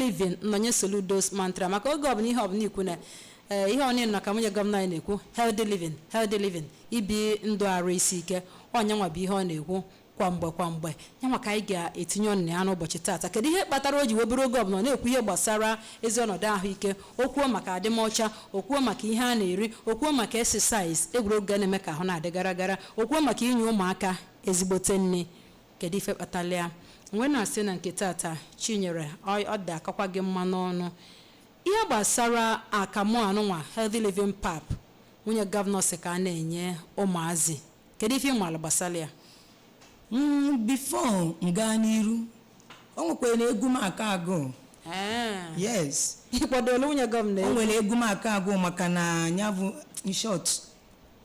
Living, Nonye Soludo's mantra, maka oge ọbụla ihe ọbụla ikwu na ee, ihe ọbụla nọ ka nwunye gọvanọ anyị na-ekwu, healthy living, healthy living, ibi ndụ arụ isi ike. Ọnyanwa bụ ihe ọ na-ekwu kwa mgbe kwa mgbe. Yanwa ka anyị ga-etinye ọnụ na ya n'ụbọchị taata. Kedu ihe kpatara o ji wee bụrụ oge ọbụla ọ na-ekwu ihe gbasara ezi ọnọdụ ahụike, okwuo maka adịmọcha, okwuo maka ihe a na-eri, okwuo maka exercise, egwuregwu ga na-eme ka ahụ na-adị gara gara, okwuo maka inye ụmụaka ezigbote nri? Kedu ife kpatara ya? Mgbe na-asị na nke taata, Chinyere, ọ dị akakwa gị mma n'ọnụ ihe gbasara akamụ anụnwa, Healthy Living Pap nwunye gọvanọ si ka a na-enye ụmụazị. Kedu ife ị gbasara ya? Before m gaa n'iru, o nwekwara na egwu m aka agụ. Yes. Ị kwadola nwunye gọvanọ O egwu? nwere egwu m aka agụ, maka na ya bụ, in short,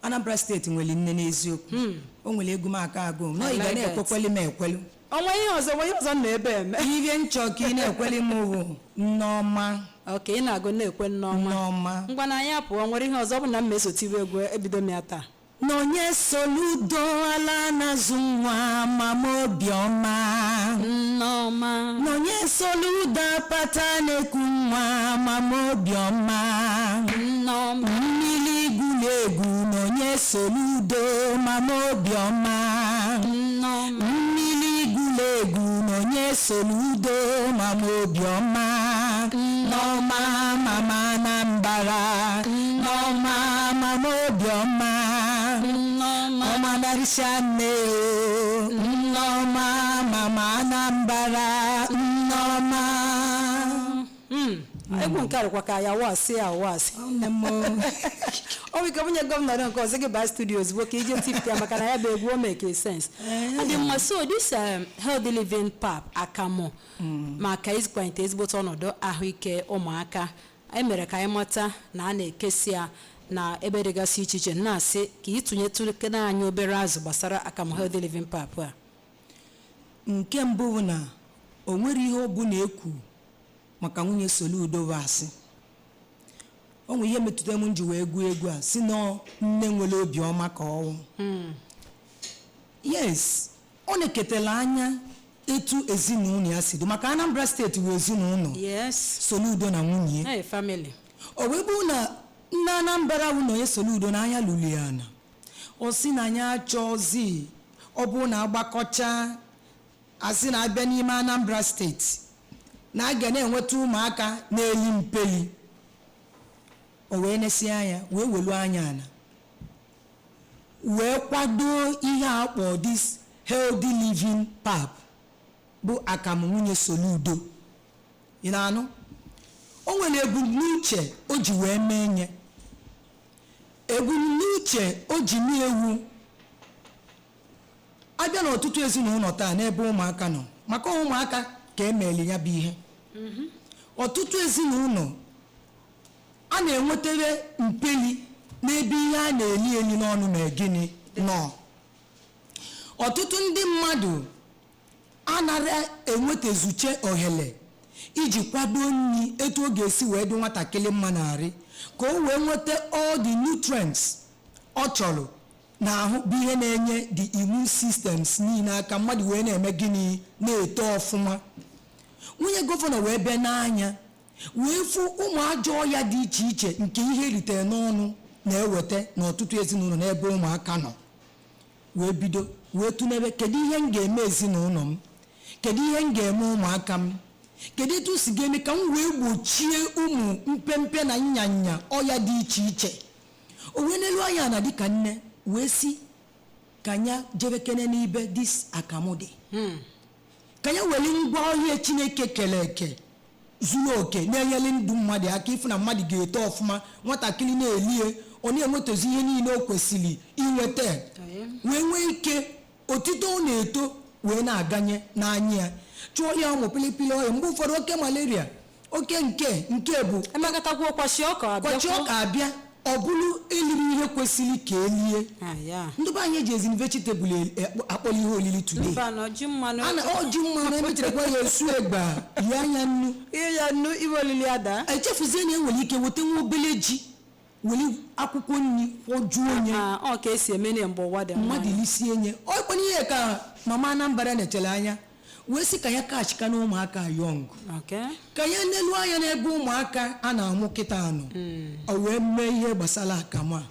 Anambra Steeti nwere nne n'eziokwu. O nwere egwu m aka agụ nọ. I Ị ga like that. na-ekwekweli m ekwelu. Ọnwa ihe ọzọ, nwa ihe ọzọ m nọ ebe eme. Ihe nchọ ka ị na-ekweli m bụ Nneọma. Ok, ị na-agụ na-ekwe Nneọma. Nneọma. Ngwa, na anyị apụọ, nwere ihe ọzọ ọ bụ na m ma-esotiwe egwu ebido m ya taa. Nonye Soludo, ala na-azụ nwa, mama obiọma. Nneọma. Nonye Soludo, apata na-eku nwa, mama obiọma. Nneọma. Mmiri egwuregwu, Nonye Soludo, mama obiọma. Nneọma. Mmiri egwuregwu, Nonye Soludo, mama obiọma. Nneọma, mama Anambra. Nneọma, mama obiọma. Nneọma. Ọmanarịsịa nne o, Nneọma, mama Anambra, Nneọma. Egwu nke a dịkwa ka ya wasị ya wasị. Nne m o. O nwere ike nwunye gọvanọ nke ọzọ gị baa studio ozugbo ka ije tipụta ya, maka na ya bụ egwu o make sense. Ọ dị mma. So this Healthy Living Pap, akamụ maka ịkwalite ezigbote ọnọdụ ahụike ụmụaka, e mere ka anyị mata na a na-ekesi ya na ebe dịgasị iche iche, na-asị ka ịtụnyetụkene anyị obere azụ gbasara akamụ Healthy Living Pap a. Nke mbụ bụ na o nwere ihe ọ bụla ekwu maka nwunye Soludo bụ asị. O nwere ihe metụtara m ji wee gụọ egwu a, si na nne nwere obiọma ka ọnwụ. Yes, ọ na-eketela anya etu ezinụlọ ya si dị, maka Anambra Steeti wụ ezinụlọ Soludo na nwunye ya. Hey, family. O wee bụrụ na nne Anambra wụ na onye Soludo n'anya lụrụ ya na ọ sị na anyị achọzi ọ bụrụ na agbakọcha asị na abịa n'ime Anambra Steeti na a ga na-enweta ụmụaka na-eli mpeli. O wee nesi anya, wee welu anya ala, wee kwado ihe a kpọ this Healthy Living Pap, bụ akamụ nwunye Soludo. Ị na-anụ, o nwere ebumnuche o ji wee mee nye, ebumnuche o ji mee ewu abịa n'ọtụtụ ezinụlọ taa n'ebe ụmụaka nọ, maka ụmụaka ka emeli ya bụ ihe. Ọtụtụ ezinụlọ a na-enwetere mpeli n'ebe ihe a na-eli eli n'ọnụ ma gịnị nọ. Ọtụtụ ndị mmadụ anara enwetazuche ohere iji kwado nri etu ọ ga-esi wee dị nwatakịrị mma narị, ka o wee nweta all the nutrients ọ chọrọ n'ahụ, bụ ihe na-enye the immune systems niile aka mmadụ wee na-eme gịnị, na-eto ọfụma. Nwunye gọvanọ wee bịa n'anya wee fụ ụmụ ajọ ọya dị iche iche nke ihe eritere n'ọnụ na-eweta n'ọtụtụ ezinụlọ n'ebe ụmụaka nọ, wee bido wee tụnebe: kedu ihe m ga-eme ezinụlọ m? Kedu ihe m ga-eme ụmụaka m? Kedu etu si ga-eme ka m wee gbochie ụmụ mpempe na nyanya ọya dị iche iche? O wee n'elu anya na dịka nne wee si ka nya jebekene n'ibe this akamụ dị, ka ya were ngwa ọhịa Chineke kere eke zuru oke na-enyere ndụ mmadụ aka, ịfụ na mmadụ ga-eto ọfụma, nwatakịrị na-elie, ọ na-enwetazi ihe niile o kwesịrị inweta, wee nwee ike otito ọ na-eto wee na-aganye n'anya ya, chụọ ya ụmụ pịlịpịlị ọhịa, mgbe ụfọdụ oke malaria, oke nke bụ Emekatakwu kwashi ọka. Kwachi abịakwuo. Ọka abịa, ọ bụrụ eliri ihe kwesịrị ka elie. Ah, ya. Ndị be anyị eji ezi vegetable akpọrọ ihe olili today. Mba na ọjị mmanụ. A na ọjị mmanụ, emecharakwa ya esu egba rie anya nnu. Ihe ya nnu iwe olili ada. Echefuzie na enwere ike weta nwa obele ji, were akwụkwọ nri kwọjuo onye. Ah, ọ ka esi eme na mgbe ụwa dị mma. Mmadụ lisie nye ọkwana ihe ka mama Anambra na-echere anya. Wee sị ka ya kachika na ụmụaka young, ka ya nelu anya n'ebe ụmụaka a na-amụ kịta anọ. O wee mee ihe gbasara akamụ a,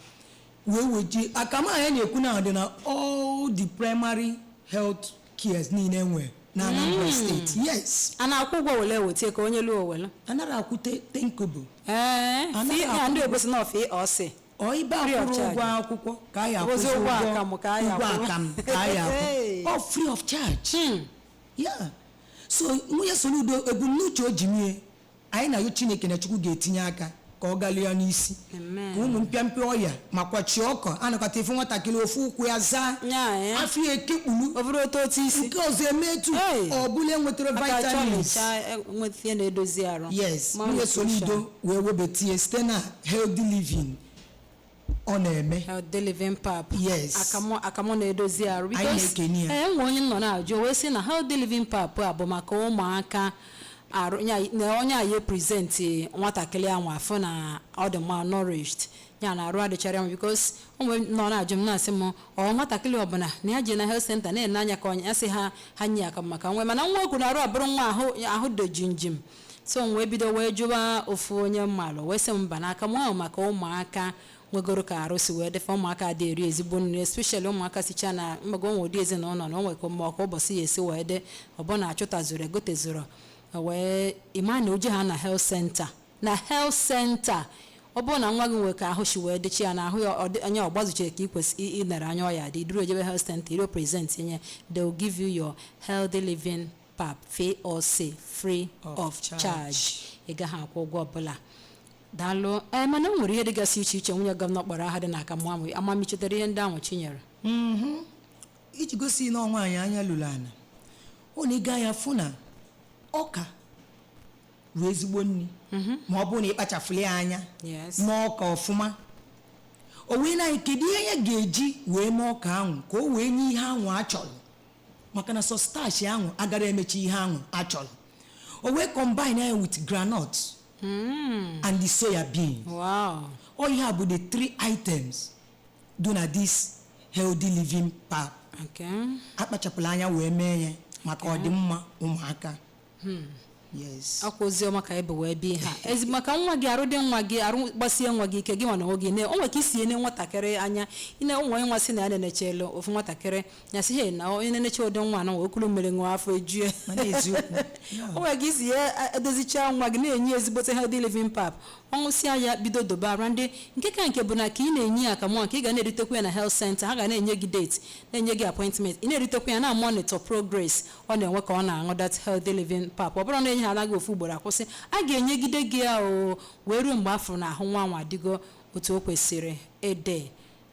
wee weji akamụ a ya na-ekwu na dị na all the primary health cares niile enwe na Anambra Steeti, yes. A na-akwụ ụgwọ wele wetie ka onye lụọ wele? Anara akwụ 10 kobo. Anaghị ya akwụ. Ndị obosi na ọfị ọsị Ọ ibe Free of akwụrụ charge. ụgwọ akwụkwọ ka a ya Bụzi akwụzi ụgwọ ụgwọ akamụ ka a ya ụgwọ akwụ. akamụ ka a ya akwụ. Hey. Ọ free of charge ya. So nwunye Soludo, ebumnuche o ji mie anyị na-ayọ Chineke na Chukwu ga-etinye aka ka ọ galie ya n'isi. Amen. Ka ụmụ mpịampịa ọya makwa chi ọkọ anakọta ife nwatakịrị ofu ụkwụ ya zaa, Nya, eh. afọ ya ekekpulu, ọ bụrụ otu otu isi, nke ọzọ eme etu Hey. ọ bụla enwetara aka vitamins. chọlịcha nweta ihe na-edozi arụ. Yes. Nwunye Malnutrition. Soludo wee webetie site na healthy living ọ na-eme. Healthy living pap. Yes. Akamụ, akamụ na-edozi arụ. Anyị Because, na-ekene ya. ee, nwe onye nọ na-ajụ, o wee sị na healthy living pap a bụ maka ụmụaka arụ na onye a ya present nwatakịrị ahụ afụ na ọ dị malnourished, ya na arụ adịchara ya mma, because ụmụ nọ na-ajụ m, na-asị m ọ nwatakịrị ọbụla na ya je na health center na-ene anya ka onye ya sị ha ha nye aka maka nwe, mana nwa okwu na arụ abụrụ nwa ahụ ahụ dị jimjim. So m wee bido wee jụwa ofu onye mmalụ, wee sị m mba, n'aka m ahụ maka ụmụaka nwegoro ka arụ si wee dịfa, ụmụaka dị eri ezigbo nri, especially ụmụaka sicha na mgbago onwe ụdị ezinụlọ na onwe ka ma ọka ụbọchị ya esi wee dị, ọbụna achụtazuru egotezuru wee ịma na oje ha na health center, na health center ọ bụrụ na nwa gị nwere ka ahụ si wee dịchi ya na ahụ ya anya ọ gbazuchere ka ị kwesị ịnere anya ọya dị duru ejebe health center iro present nye, they will give you your healthy living pap FOC free of of charge. charge. Ị gaghị akwụ ụgwọ ọbụla. Daalụ. Ee, mana o nwere ihe dịgasị iche iche nwunye gọvanọ kpọrọ aha dị na akamụ ahụ. Amamichetara ihe ndị ahụ Chinyere? Iji gosi na ọnwa anyị anya lụrụ ana, ọ na-ega ya fụ na ọka bụ ezigbo nri, ma ọ bụrụ na ịkpachafụli ya anya n'ọka ọfụma. O wee na kedu ihe ya ga-eji wee mee ọka ahụ ka o wee nye ihe ahụ a chọrọ, maka na sọ starch ahụ agara emechi ihe ahụ a chọrọ. O wee combine ya with groundnut and the soya bean. All ihe a bụ the three items do na this healthy living pap. Akpachapụla anya wee mee ya maka ọdịmma ụmụaka, yes. Akwa oziọma ka ebe wee bịa ha ezi maka nwa gị, arụ dị nwa gị, arụ gbasie nwa gị ike, gị nwa na onwe gị o nwere ka isi ene nwatakịrị anya ine ụmụ onye nwa sị na ya na-enechelu ofu nwatakịrị ya sị, "Hey, na onye na-eneche ụdị nwa na okulu mmiri ṅụọ afọ ejue." Mana eziokwu. O nwere ka isi ya edozicha nwa gị, na-enye ezigbote healthy living pap, ọṅụsịa ya bido dobe arụ ndị nke ka nke bụ na ka ị na-enye ya akamụ nke ị ga na-eritekwa ya na health center, ha ga na-enye gị date, na-enye gị appointment, ị na-eritekwa ya, na monitor progress ọ na-enwe ka ọ na-aṅụ that healthy living pap. Ọ bụrụ na enye ha anaghị ofu ugboro akwụsị, a ga-enyegide gị ya o wee ruo mgbe afọ na ahụ nwa nwa adịgo otu o kwesịrị ịdị.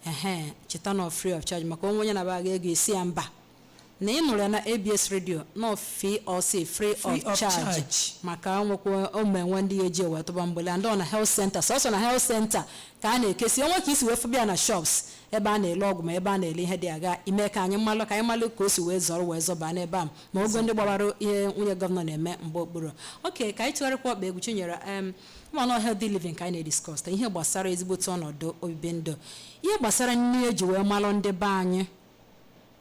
Ehe, cheta na free of charge, maka onwe onye na-abaghị ego esi ya mba na ị nụrụ ya na ABS Radio nọ FOC free Free of of charge. charge. Maka nwekwa ụmụ enwe ndị eji ewe tụba mgbele ndị ọ na health center, sọsọ na health center ka a na-ekesi onwe ka isi wee fụbịa na shops ebe a na-ele ọgwụ ma ebe a na-ele ihe dị aga ime ka anyị malụ, ka anyị malụ ka o si wee zọrọ wee zọba n'ebe a, ma ogo ndị gbawara ihe nwunye gọvanọ na-eme mgbe okpuru. Oke ka anyị tụgharịkwa ọkpa egwu. Chinyere, mana healthy living ka anyị na-ediskọs taa, ihe gbasara ezigbote ọnọdụ obibi ndụ, ihe gbasara nri eji wee malụ ndị be anyị.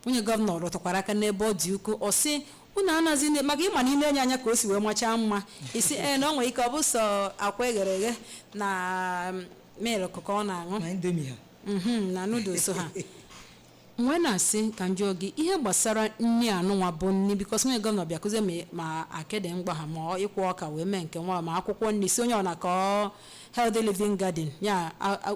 Nwunye gọvanọ rụtụkwara aka n'ebe ọ dị ukwuu, ọ sị unu anazi maka ịma na ile enye anya ka o si wee machaa mma isi ee na ọ nwere ike ọ bụ sọ akwa eghere eghe na milk ka ọ na-aṅụ na indomie ha na noodles ha. Nwee na-asị ka m jụọ gị ihe gbasara nri anụnwa bụ nri, bikos nwunye gọvanọ bịa kụzie ma akịdị mgba ha, ma ịkwụ ọka wee mee nke nwa, ma akwụkwọ nri, si onye ọ na ka ọ healthy living garden ya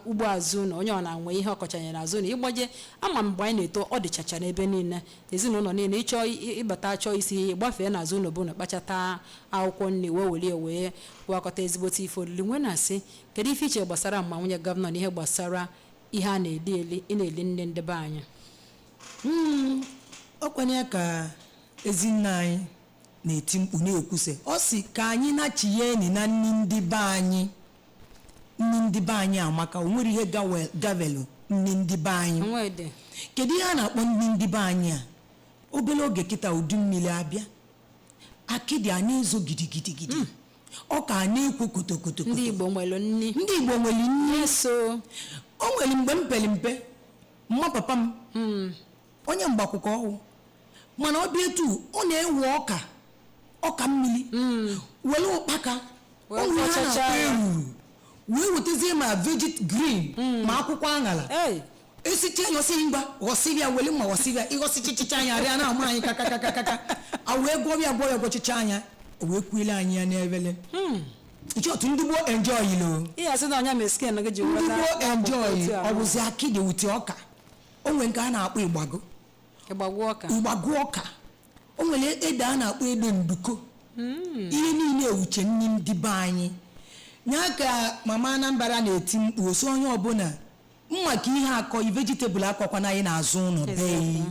ugbo azụ na onye ọ na-nwe ihe ọkọchanyere azụ na ịgbaje ama mgbe anyị na-eto ọ dịchacha n'ebe niile, ezinụlọ niile ịchọọ ịbata chọọ isi ihe ịgbafee n'azụ ụlọ bụ na kpachata akwụkwọ nri wee welie wee gwakọta ezigbote ife oriri. Nwee na-asị kedu ife iche gbasara mma nwunye gọvanọ na ihe gbasara ihe a na-eli eli, ị na-eli nne ndị be anyị? Ọkwanye ya ka ezinne anyị na-eti mkpu na-ekwuse, ọ sị ka anyị nachie enyi na nni ndị be anyị. Nni ndị be anyị amaka, o nwere ihe gavelu nni ndị be anyị. Nwede. Kedu ihe a na-akpọ nni ndị be anyị a? Obere oge kịta udu mmiri abịa, akịdị a na-ezo gidigidigidi, ọka a na-ekwo kotokoto. Ndị Igbo nwere nni. Ndị Igbo nwere nni. So o nwere mgbe m pere mpe, mma papa m onye mgbakwụkwọ ọwụ Mana ọ bịa etu ọ na-ewe ọka, ọka mmiri, were ụkpaka, wee o nwere ihe a kwọchacha na-akpọ ya. Eruru wee wetazie ma veggie green ma akwụkwọ aṅara. Ei. Esicha ya, ọsị ngwa ghọsịrị ya, were mma ghọsịrị ya, ịghọsịchichicha anya arịa na-ama anyị kakakakaka, a wee gwọrọ ya, gwọrọ ya, gwọchicha anya, o wee kwuile anyị ya n'ebele nche otu ndị gboo enjoy ilo. Ị ya sị na ọnya meskin gị ji Ndị nweta gboo enjoy. otu a. Ọ bụzi akịdị wute ọka, o nwere nke a na-akpọ ịgbago. Ịgbagwo ọka. Ịgbago ọka, o nwere ede a na-akpọ ede nduko. Ihe niile ewuche nni ndị be anyị nya ka mama Anambra na-eti mkpu osi onye ọbụla mma ka ihe akọ vegetable akọkwana anyị n'azụ ụlọ bee.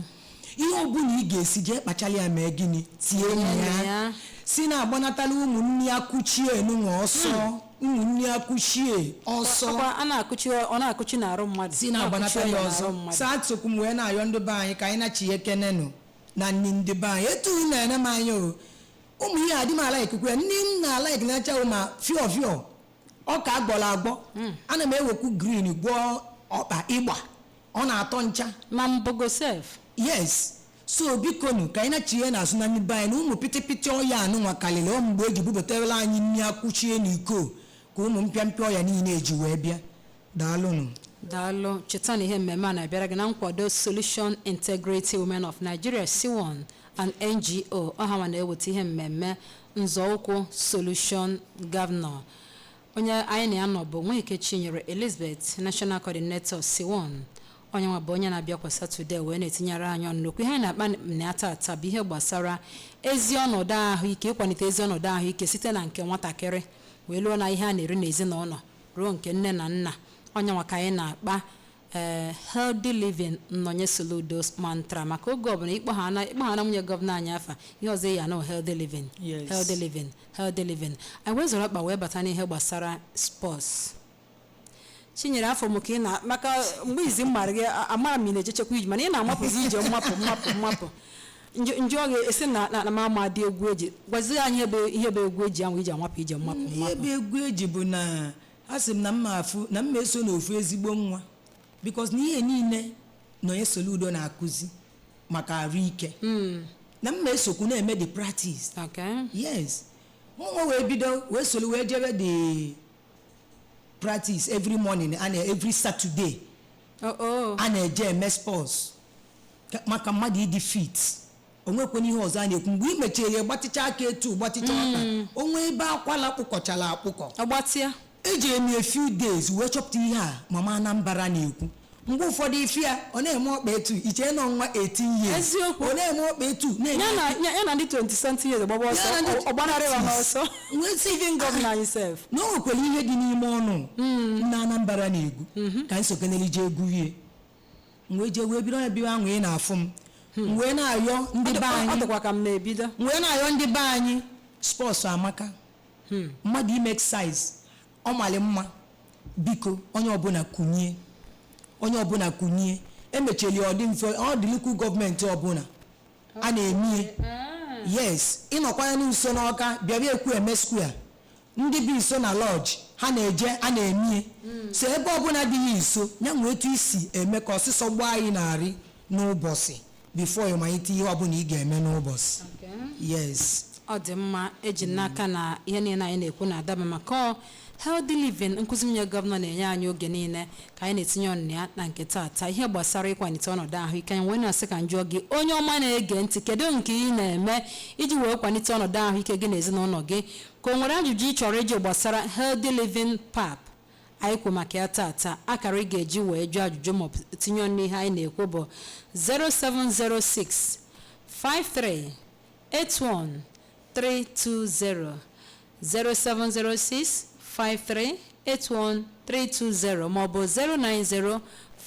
Ihe ọbụla ị ga-esi, jee kpachala ya, mee gịnị, tie na ya. Ya. Si na-agbanatala ụmụnne ya kuchie enunwa ọsọ, ụmụnne ya kuchie ọsọ. Ọkwa a na-akụchi, ọ na-akụchi n'arụ mmadụ. Si na-agbanata Na-akụchi ya ọnya ọzọ n'arụ mmadụ. Saa tokwu m wee na-ayọ ndị be anyị ka anyị nachie kenenụ na nni ndị be anyị etu unu na-ene m anya o. Ụmụ ihe adị m ala ikikwe nni m na-ala ikinacha ma fịọ fịọ ọka agbọrọ agbọ, ana m ewekwu green gwọọ ọkpa ịgba, ọ na-atọ ncha. Ma mbogo sef. Yes, so bikonu ka anyị nachie n'azụ na ndị be anyị na ụmụ pịtịpịtị ọya anụnwa karịrị ọ mgbe eji bubatara anyị nri akwụchie n'iko ka ụmụ mpịampịa ọya niile eji wee bịa. Daalụnụ. Daalụ. Cheta na ihe mmemme a na-abịara gị na nkwado Solution Integrity Women of Nigeria, SIWON, and NGO ọha na-eweta ihe mmemme nzọụkwụ Solution Governor. Onye anyị na ya nọ bụ Nweke Chinyere Elizabeth, National Coordinator SIWON, onye nwa bụ onye na-abịa kwa Satọde wee na-etinyere anyị ọnụ n'okwu. Ihe anyị na-akpa na ya tata bụ ihe gbasara ezi ọnọdụ ahụike, ịkwalite ezi ọnọdụ ahụike site na nke nwatakịrị wee lụọ na ihe a na-eri n'ezinụlọ ruo nke nne na nna. Onye nwa ka anyị na-akpa, ee, healthy living, nnọnye Soludo's mantra, maka oge ọbụla ịkpọ ha na ịkpọ ha na nwunye gọvanọ anyị afa, ihe ọzọ ya na healthy living. Yes. Healthy living, healthy living. Anyị wee zọrọ ọkpa wee bata n'ihe gbasara sports. Chinyere, afọ m ka ị na maka mgbe izi m mara gị, amara m ị na-ejechekwa ije, mana ị na-amapụzi ije mmapụ mmapụ mmapụ njụ ọ ga-esi na ma ama dị egwu eji gwazie anyị ihe bụ egwu eji ahụ iji amapụ ije mmapụ Ihe mmapụ. bụ egwu eji bụ na a sị m na mma afụ na mma eso n'ofu ezigbo nwa, bikos na ihe niile Nonye Soludo na-akụzi maka arụ ike na mma esokwu na-eme the practice. Yes, mụnwa wee bido wee soro wee jebe the practice every morning and every Saturday. Oh, oh. A na-eje eme sports maka mmadụ ịdị fit. O nwekwana ihe ọzọ a na-ekwu mgbe ị mechara ya, gbatịcha aka etu, gbatịcha ọka, onwe ebe akwala kpụkọchara akpụkọ. Ọgbatịa. Eji eme a few days wee chọpụta ihe a mama Anambra na-ekwu. Mgbe ụfọdụ ife ya, ọ na-eme ọkpa etu iche nọ nwa 18 years. Eziokwu. Ọ na-eme ọkpa etu na-eme Ya na ya na ndị 20 something years gbaba ọsọ. Ya na ndị ọ gbanarị ha n'ọsọ. Wee sị, Even gọvanọ anyị sef. Na o nwekwara ihe dị n'ime ọnụ nna Anambra na-egwu ka anyị sokenere jee egwu. M wee jee wee bido ya, bido ahụ ị na-afụ m. M wee na-ayọ ndị be ọ anyị dịkwa ka m na-ebido. M wee na-ayọ ndị be anyị, sports amaka, mmadụ ime exercise ọ malị mma. Biko, onye ọbụla kunye, onye ọbụla kunye. Emecheli ọ dị mfe, ọ dị local gọọmenti ọbụla a na-emie. Yes, ịnọkwanye nso n'Ọka bịara ekwu eme square, ndị bi nso na lọji ha na-eje a na-emie. So ebe ọbụla dị ya nso ya nwee etu isi eme ka ọsịsọ gbaa anyị narị n'ụbọchị before ịmalite ihe ọbụla ị ga-eme n'ụbọchị. Yes. Ọ dị mma. Eji n'aka na ihe niile anyị na-ekwu na-adaba maka ọ healthy living, nkụzi nwunye gọvanọ na-enye anyị oge niile ka anyị na-etinye ọnụ ya na nke taata, ihe gbasara ịkwalite ọnọdụ ahụike anyị. Wee na-asị ka njụọ gị, onye ọma na-ege ntị, kedu nke ị na-eme iji wee kwalite ọnọdụ ahụike gị na ezinụlọ gị? Ka o nwere ajụjụ ị chọrọ ịjụ gbasara healthy living pap anyị kwu maka ya taata, akara ị ga-eji wee jụọ ajụjụ maọbụ tinye ọnụ n'ihe anyị na-ekwu bụ 0706 53 81 320, 0706 53 81 320, maọbụ 090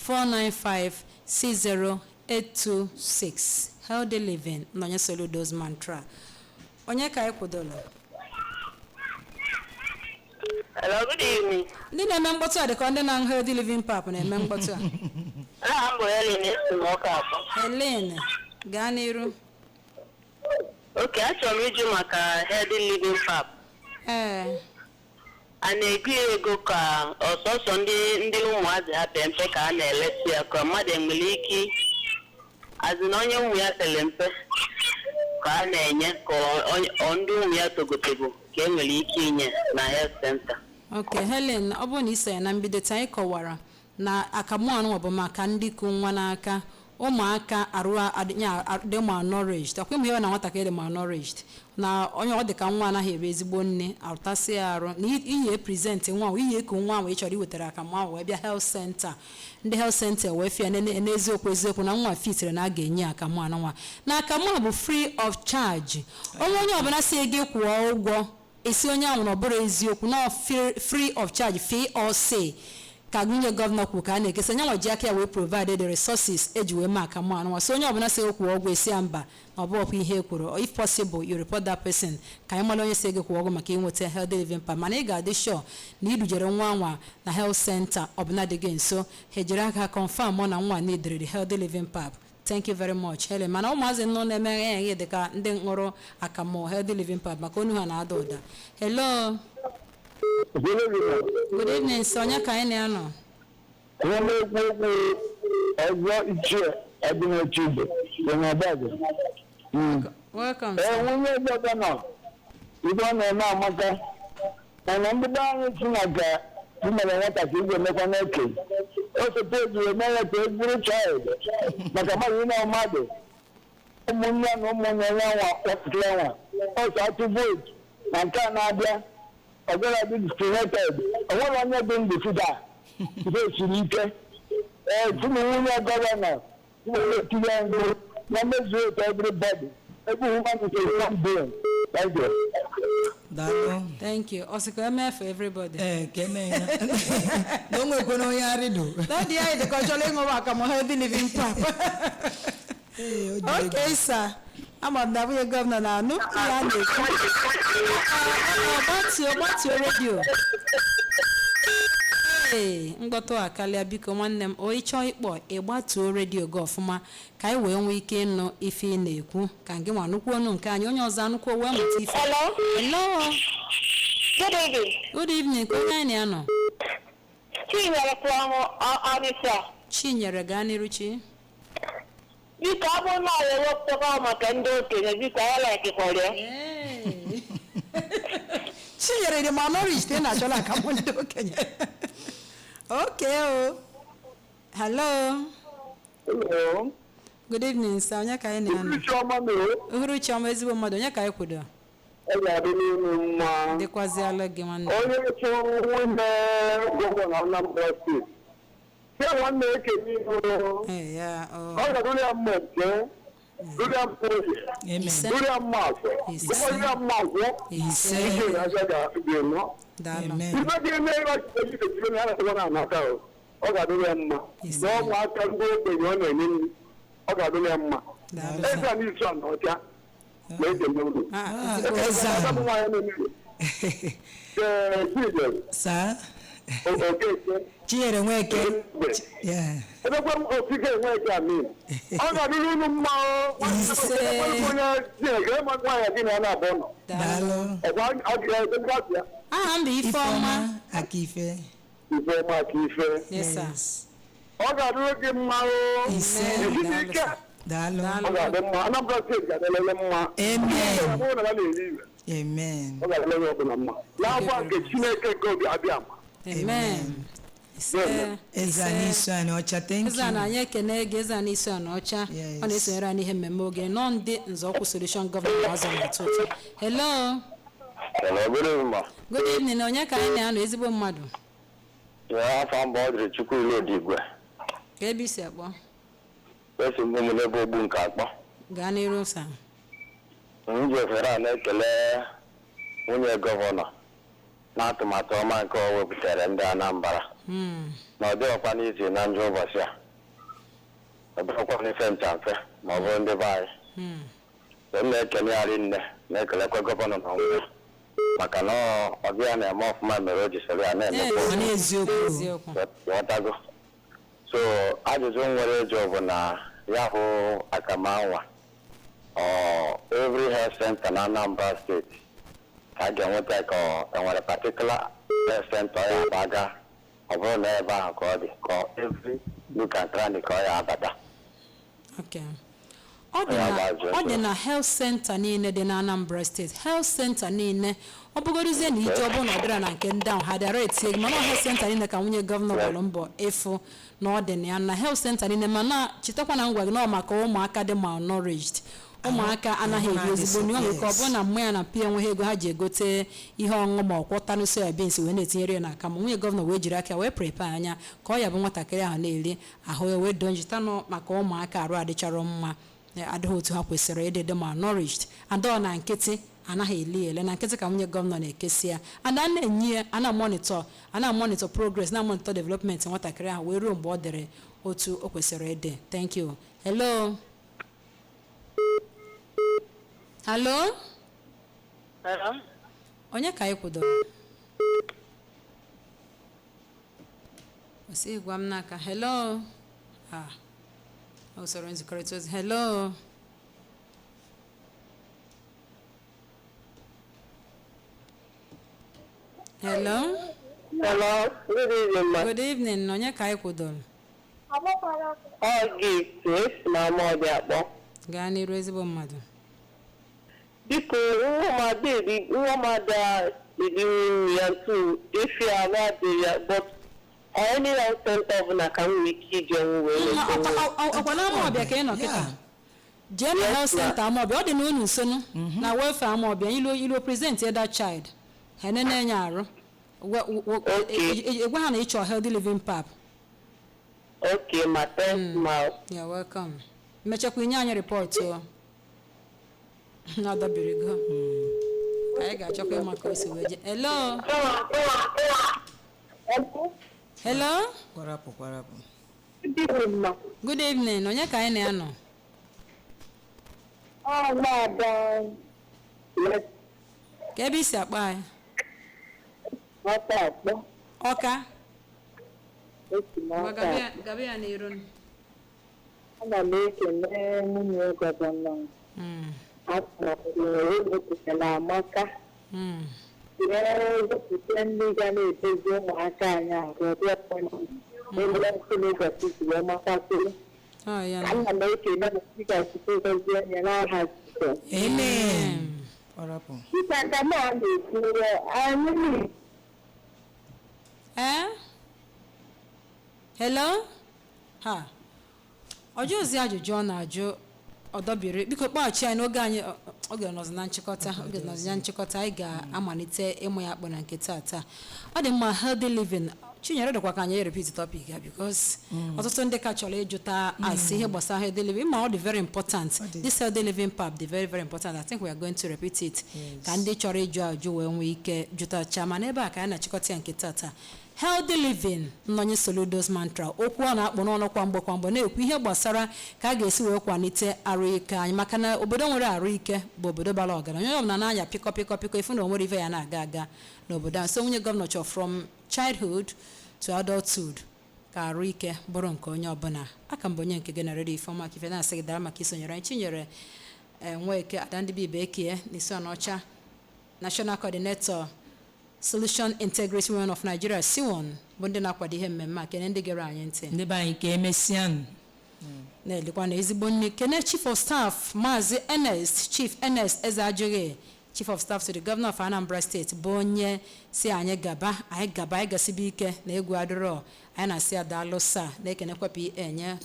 495 60826. Healthy living, Nonye Soludo's mantra. Onye ka anyị kwudola? Hello, good evening. Ndị na-eme mkpọtụ a dịka ndị na-aṅụ healthy living pap na-eme mkpọtụ a. Aha m bụ Helen, esi m Ọka atọ. Helen, gaa n'iru. Okay, achọrọ m ịjụ maka healthy living pap. Ee. A na-ego ya ego ka ọsọsọ ndị ụmụazị ha pe mpe ka a na-elesi ya, ka mmadụ enwere ike azụ na onye ụmụ ya pere mpe? Ka a na-enye ka ọ ndị ụmụ ya togotego ka e nwere ike inye na health center? Ok, Helen, ọ bụrụ na ị sonye na mbido taa, anyị kọwara na akamụ anụnwa bụ maka ndị ku nwa n'aka, ụmụaka arụ dị malnourished. Ọkwa ịmụ ihe na nwatakịrị dị malnourished na onye ọ dị ka nwa anaghị eri ezigbo nne, arụtasị ya arụ na iyi present nwa ahụ, iyi eku nwa ahụ ị chọrọ iwetara akamụ ahụ wee bịa health center, ndị health center wee fịa n'eziokwu eziokwu na nwa fitere na a ga-enye akamụ anụnwa, na akamụ a bụ free of charge. Onye ọbụla si gị kwụọ ụgwọ, esi onye ahụ na ọ bụrụ eziokwu na free of charge, fee or say ka nwunye gọvanọ kwuru ka a na-ekesa. Nyanwa ji aka ya wee provide the resources eji wee mee akamụ anụnwa. So onye ọbụla si kwụọ ụgwọ, esi ya mba, na ọ bụghịkwa ihe e kwuru. If possible, you report that person ka anyị mara onye si gị kwụọ ụgwọ maka inweta healthy living pap. Mana ị ga-adị sure na idujere nwa nwa na health center ọbụla dị gị nso, ha ejiri aka confirm ọ na nwa needed the healthy living pap. Thank you very much, Helen. Mana ụmụazị nọ na-eme enye dịka ndị ṅụrụ akamụ healthy living pap maka onu ha na-ada ụda. Hello, good evening sir. Onye ka anyị na-anọ? Onye na-ekwu okwu ọzọ, ichie Ọdịnechigbo dị n'Ọbagụ. Welcome, Ee, sir. nwunye gọvanọ, ibe ọ na-eme amaka, mana ndị be anyị si na ka i mere nwata ka ị ga-emekwa n'okenye. Osote ejiri eme ya ka e buru child maka mmadụ ime mmadụ, ụmụnne na ụmụnne ya nwa nwatakịrị nwa ọsọ atụ vootu na nke a na-abịa, ọ gaghị adị discriminated. O nwere onye dị ndụ fida ife siri ike. Ee, tụmụ nwunye gọvanọ tinye ngụ na mmezu otu everybody, every woman is a human being. Thank you. Daalụ. Thank you. Ọ sị ka eme for everybody. Ee, ka eme ya na o nwekwana onye arịdo. Daddy anyị dị ka ọ chọrọ ịṅụwa akamụ healthy living pap. Ee, o ji ego. Okay, sir. Ama m na nwunye gọvanọ na-anụ ihe a na-ekwu. Gbatuo, gbatuo redio. Ee, mkpọtụ a karịa. Biko nwanne m, o ịchọọ ịkpọ, ịgbatuo redio gị ọfụma ka anyị wee nwee ike ịnụ ife ị na-ekwu, ka gị nwa nụkwuo ọnụ nke anyị, onye ọzọ anụkwuo wee mụta ife. Hello. Hello. Good evening. Good evening. Ka onye anyị na-anọ? Chinyere from Onitsha. Chinyere, gaa n'iru, chi. Biko, ọ bụrụ na ọ ewepụtakwa maka ndị okenye, biko ya laikikwara ya. Chinyere dị malnourished, ị na-achọla akamụ ndị okenye. Okay o. Hello. Hello. Good evening, sir. Onye ka anyị na-anọ? Chiọma mere. Uhuruchi ọma, ezigbo mmadụ. Onye ka anyị kwudo? Ọ ga-adị n'ime mma. Dịkwaziala gị, nwanne. Onye chụrụ nwunye gọvanọ Anambra steeti ya, nwanne ekene ihu. Ee, ya o. Ọ ga-adụrụ ya mma nke dụrụ ya mma oge. Amen. Ise. Dụrụ ya mma afọ. Ise. Dụrụ ya mma agwọ. Ise. Ike na-aja ga-enọ. Daalụ. Amen. Ife ga-eme ịgbachitere na ya na-atụkwa na anata o. Ọ ga-adụrụ ya mma. Ise. Na ụmụaka ndị ogbenye ọ na-enye nri, ọ ga-adụrụ ya mma. Daalụ. Eze a n'izu a na ọcha ma eji eme ụlọ. Ah, Ah, ezigbo. eze Eze a. bụ nwaanyị na-eme. Ee, Chijere, Saa. Okeke, Chinyere Nweke. Egbe. Yeah. Ebekwa m okike Nweke amin. Ọ ga-adịrị unu mma o. Ise. Onye Chineke, ịma nwaanyị gị na ya na-abụ nọ. Daalụ. Daalụ. Ọkwa ọ ga-ebe ya. Aha m bụ Ifeọma. Ifeọma Akife. Ifeọma aka ife. Yes, sir. Ọ ga-adịrị gị mma o. Ise. Ejide ike. Daalụ. Daalụ. Ọ ga-adị mma. Anambra steeti ga-adịrịrị mma. Amen. Ọ bụrụ na ha na-eri iwe, Amen. ọ ga-adịrị ọbụla mma. N'afọ nke Chineke nke obi abịa ma. Amen. Ise. Eze anyị isu anyị ọcha, thank Eze a na you. anyị ekene gị, eze a na-iso a na ọcha. Yes. Ọ na-esonyere anyị ihe mmemme oge nọ ndị nzọụkwụ solution gọvanọ azọ na-atụ ụtọ. Hello. Hello, good evening, ma. Good evening. Onye ka anyị na-anọ, ezigbo mmadụ? Yeah, afọ mbụ ọ dịrị Chukwu Ilodigwe. Ka ebe isi akpọ? Esi m ụmụ n'ebe ogbu nke akpọ. Gaa n'iru, sa. M ji ofere a na-ekele nwunye gọvanọ na atụmatụ ọma nke o wepụtara ndị Anambra. Na ọ dịghịkwa n'izu na njọ ụbọchị a. Ọ dịghịkwa n'ife ncha mfe ma ọ bụrụ ndị be anyị. So m na-ekele ya rinne, na-ekelekwa gọvanọ na onwe ya. Maka na ọ dị ya na-eme ọfụma mere o ji soro ya na-emekwa Ọ na-eziokwu. Eziokwu. Ghọtago. So ajụjụ m nwere ịjụ bụ na ya hụ akamanwa ọ every health center na Anambra steeti ka a ga-enweta, ka ọ enwere particular health center ọ ya abaga, ọ bụrụ na ebe ahụ ka ọ dị, ka ọ every nook and cranny ka ọ ya abata? Okay. Ọ dị Ya na bụ ajọ ọ dị ọjọọ. na health center niile dị na Anambra Steeti, health center niile. Ọ bụgorozie na ije, ọ bụrụ na ọ dịra na nke ndị ahụ, ha dịara etie gị. Mana ọ health center niile ka nwunye gọvanọ gbara mbọ ịfụ na ọ dị na ya na health center niile. Mana chetakwa na ngwa gị na ọ maka ụmụaka dị malnourished, ụmụaka anaghị eri ezigbo nri. Ọ nwere ike ọ bụrụ na mma ya na pia enweghị ego ha ji egote ihe ọṅụṅụ ma ọ kwọtanụ soyabins wee na-etinyere ya n'akamụ. Nwunye gọvanọ wee jiri aka wee prepare anya ka ọ ya bụ nwatakịrị ahụ na-eri ahụ ya wee doo njitanụ. Maka ụmụaka arụ adịchara mma, adịghị otu ha kwesịrị ịdị dị malnourished, and ọ na nkịtị anaghị eli ele na nkịtị ka nwunye gọvanọ na-ekesi ya, and a na-enye ya, a na-amonitor, a na-amonitor progress, na-amonitor development nwatakịrị ahụ wee ruo mgbe ọ dịrị otu o kwesịrị ịdị. Thank you. Hello, hello. Onye ka anyị kwudoro? Kwụsị ịgwa m n'aka. Hello. Ah, usoro nzikọrịta ozi. Hello. Hello. Hello, good evening, ma. Good evening. Onye ka anyị kwudoro? Ọ gift esi na Amawbịa akpọ. Gaa n'iru, ezigbo mmadụ. Biko, nwa m ada eri, nwa m ada eri nri ya ntu efi ahụ adịghị ya, but any health center ọbụla ka m nwere ike ije nwu wee leta nwa m. Ọkwa na Amawbịa ka ị nọ kịta? Yeah. Jee na health ma. center Amawbịa, ọ dị na unu nso nụ, na welfare Amawbịa. Ilu ilu present that child, ha enene ya arụ. Okay. Gwa ha na ị chọrọ healthy living pap. Okay, ma, thanks, ma. You're welcome. Mechakwa inye anyị rịpọtụ o. Na-adọbirigo. Ka anyị ga-achọkwa ịma ka o si wee jee. Hello. Hello. Kwarapụ, kwarapụ. Good evening. Onye ka anyị na-anọ? Ka ebe isi akpọ anyị? Ọka. Ngwa, gaba ya n'iru. Ana m ekele nwunye gọvanọ atụmatụ amaka wee wepụta ndị ga na-edozi ụmụaka anyị ahụ ebe ụbọchị si wee makasịrị. Ọ ya na. Ana m ekele na dịka Chukwu gọzie onye n'aha Jizọs. Amen. Kwarapụ. Dịka nke m a na-ekwu, anyị Ee? Hello? Ha. Ọjọọ ozi ajụjụ ọ na-ajụ ọdọbiri. Biko kpọghachi anyị n'oge anyị oge nọzi na nchịkọta, oge nọzi na nchịkọta. Anyị ga-amalite ịmụ ya akpụ na nke taa. Ọ dị mma. Healthy living, Chinyere, dịkwa ka anyị repeat topic ya, because ọtụtụ ndị ka chọrọ ịjụta asị ihe gbasara healthy living, ma ọ dị very important. This healthy living part dị very very important. I think we are going to repeat it ka ndị chọrọ ịjụ ajụ wee nwee ike jụtacha. Mana ebe a ka anyị na-achịkọta ya nke taa. Healthy living, nnọnye Soludo's mantra, okwu ọ na-akpụ n'ọnụ kwa mgbe kwa mgbe, na-ekwu ihe gbasara ka a ga-esi wee kwalite arụ ike anyị, maka na obodo nwere arụ ike bụ obodo bara ọgaranya. Onye ọbụla na-anya pịkọ pịkọ pịkọ, ifu na o nwere ife ya na-aga aga n'obodo a. So nwunye gọvanọ chọrọ from childhood to adulthood ka arụ ike bụrụ nke onye ọbụla. Aka mbụ onye nke gị na redio, Ifeọma Ife, na-asị gị dara maka isonyere anyị. Chinyere Nweke, Ada ndị Bibe Ekie n'isi ọnọcha, national coordinator, Solution Integrity Women of Nigeria, SIWON, bụ ndị na-akwado ihe mmemme a. Kene ndị gere anyị ntị. Ndị be anyị, ka emesịa nụ. Na-elikwa na ezigbo nne. Kene chief of staff, Maazị Ernest, Chief Ernest Eze Ajụghị, chief of staff to the governor of Anambra State, bụ onye si anyị gaba, anyị gaba, anyị gasibe ike na egwu adịrọ. Anyị na-asị adaalụ sa. Na-ekenekwa pa enye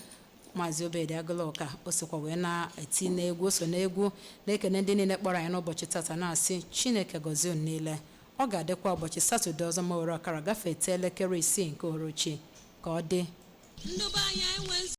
Maazị Obedi Agụlọka, o sokwa wee na-eti n'egwu, o so n'egwu. Na-ekene ndị niile kpọrọ anyị n'ụbọchị tata, na-asị Chineke gọzie unu niile. Ọ ga-adịkwa ụbọchị Satọde ọzọ ma were ọkara gafete elekere 6 nke uhuruchi. Ka ọ dị. Ndụba anyị enwe.